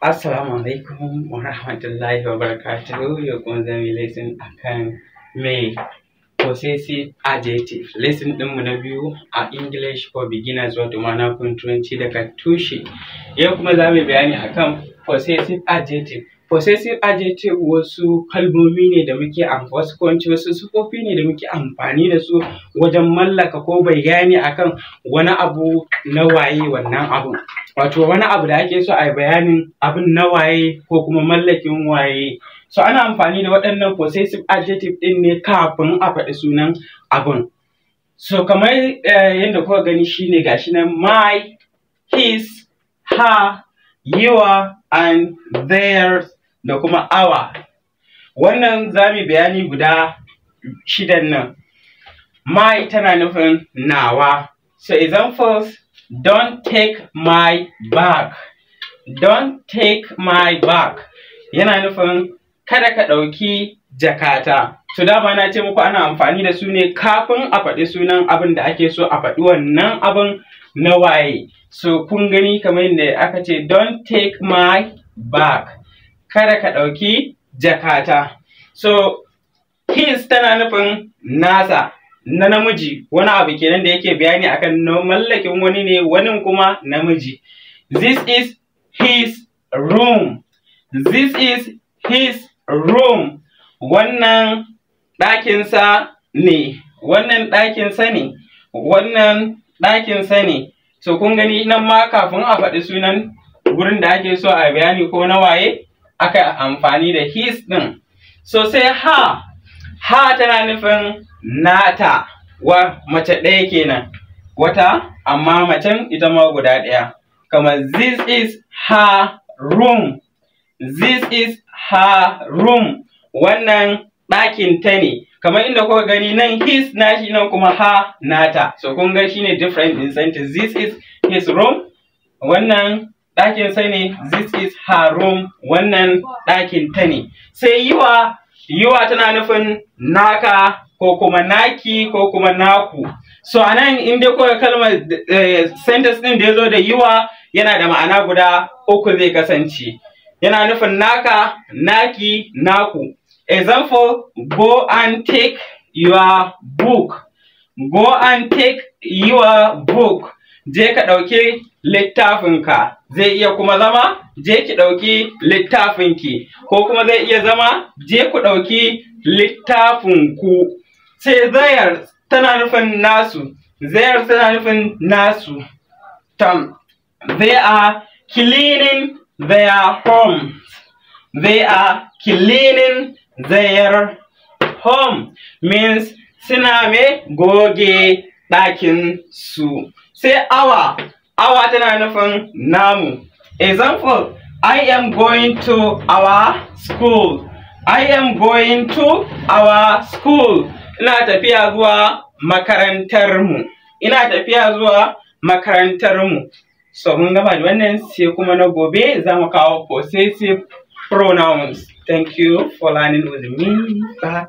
Assalamu alaikum wa rahmatullahi wa barakatuhu. Yau kuma za mu yi lesson akan me possessive adjective. Lesson ɗinmu na biyu a English for beginners, wato ma'ana koyon Turanci daga tushe. Yau kuma za mu yi bayani akan possessive adjective. Possessive adjective wasu kalmomi ne da muke, wasu ko wasu siffofi ne da muke amfani da su wajen mallaka ko bayani akan wani abu, na waye wannan abun. Wato wani abu da ake so a yi bayanin abun na waye ko kuma mallakin waye. So ana amfani da waɗannan possessive adjective ɗin ne kafin a faɗi sunan abun. So kamar yadda kuka gani shine gashi nan: my, his, her, your and theirs da kuma our. Wannan za mu yi bayani guda shidan nan. My tana nufin nawa. So examples: don't take my bag. Don't take my bag. Yana nufin kada ka ɗauki jakata. To dama na ce muku ana amfani da su ne kafin a faɗi sunan abin da ake so a faɗi wannan abin na waye. So kun gani kamar yadda aka ce, "Don't take my bag." Kada ka ɗauki jakata. So his tana nufin nasa, na namiji, wani abu kenan da yake bayani akan mallakin wani ne, wani kuma namiji. This is his room. This is his room. Wannan ɗakinsa ne. Wannan ɗakinsa ne. Wannan ɗakinsa ne. So kun gani nan ma kafin a faɗi sunan gurin da ake so a bayani ko na waye, aka amfani da his ɗin. So sai her. Her tana nufin nata, wa mace ɗaya kenan. Wata, amma macen ita ma guda ɗaya. Kamar this is her room. This is her room. Wannan ɗakin ta ne. Kamar inda kuka gani nan his nashi, nan kuma her nata. So kun ga shine different in sentence. This is his room. Wannan ɗakin sa ne. This is her room. Wannan ɗakin ta ne. Sai your. Your tana nufin naka ko kuma naki ko kuma naku. So anan in dai kuka kalmar sentence ɗin da ya zo da your, yana da ma'ana guda uku zai kasance. Yana nufin naka, naki, naku. Example: go and take your book. Go and take your book. Je ka ɗauki littafinka. Zai iya kuma zama je ki ɗauki littafinki, ko kuma zai iya zama je ku ɗauki littafinku. Sai theirs tana nufin nasu. Theirs tana nufin nasu. Tam, they are cleaning their homes. They are cleaning their home means suna me goge ɗakin su. Sai our. Our tana nufin namu. Example: I am going to our school. I am going to our school. Ina tafiya zuwa makarantar mu. Ina tafiya zuwa makarantar mu. So mun gama da wannan, sai kuma na gobe za mu kawo possessive pronouns. Thank you for learning with me. Bye.